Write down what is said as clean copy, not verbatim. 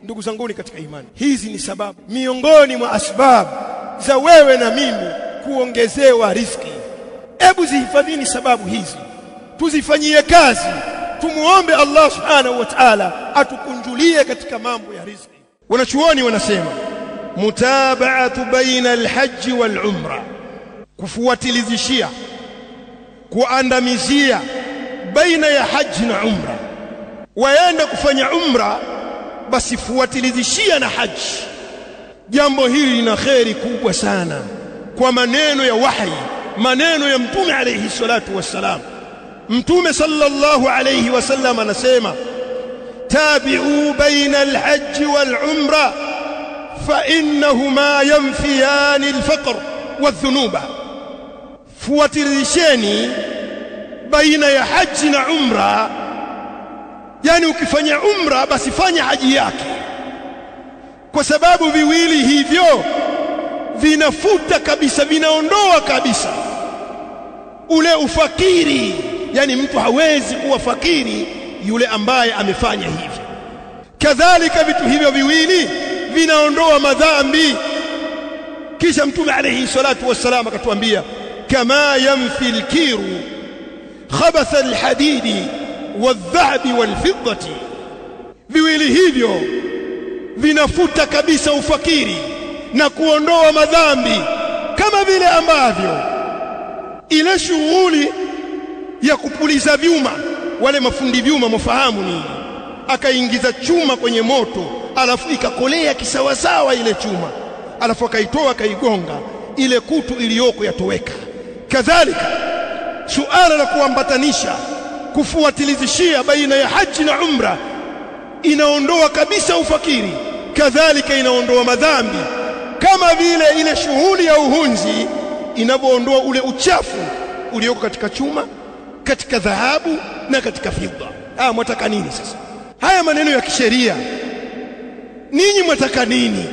Ndugu zanguni katika imani, hizi ni sababu miongoni mwa asbabu za wewe na mimi kuongezewa riziki. Hebu zihifadhini sababu hizi, tuzifanyie kazi, tumuombe Allah subhanahu wa ta'ala atukunjulie katika mambo ya riziki. Wanachuoni wanasema mutaba'atu baina alhajj wal umra, kufuatilizishia, kuandamizia baina ya haji na umra. Waenda kufanya umra, basi fuatilizishia na haji. Jambo hili lina kheri kubwa sana kwa maneno ya wahi, maneno ya Mtume alayhi salatu wassalam. Mtume sallallahu alayhi wasallam anasema tabi'u baina alhajj wal umra fa innahuma yanfiyani alfaqr wadh-dhunuba, fuatilisheni baina ya haji na umra. Yani ukifanya umra basi fanya haji yake, kwa sababu viwili hivyo vinafuta kabisa, vinaondoa kabisa ule ufakiri. Yani mtu hawezi kuwa fakiri yule ambaye amefanya hivyo. Kadhalika vitu hivyo viwili vinaondoa madhambi. Kisha Mtume alayhi salatu wassalam akatuambia kama yanfi alkiru khabatha alhadidi wadh-dhahabi walfiddati, viwili hivyo vinafuta kabisa ufakiri na kuondoa madhambi, kama vile ambavyo ile shughuli ya kupuliza vyuma, wale mafundi vyuma mfahamu nini, akaingiza chuma kwenye moto alafu ikakolea kisawasawa ile chuma, alafu akaitoa akaigonga, ile kutu iliyoko yatoweka. Kadhalika suala la kuambatanisha, kufuatilizishia baina ya haji na umra inaondoa kabisa ufakiri, kadhalika inaondoa madhambi, kama vile ile shughuli ya uhunzi inavyoondoa ule uchafu ulioko katika chuma, katika dhahabu na katika fidha. Mwataka nini sasa? Haya maneno ya kisheria, ninyi mwataka nini?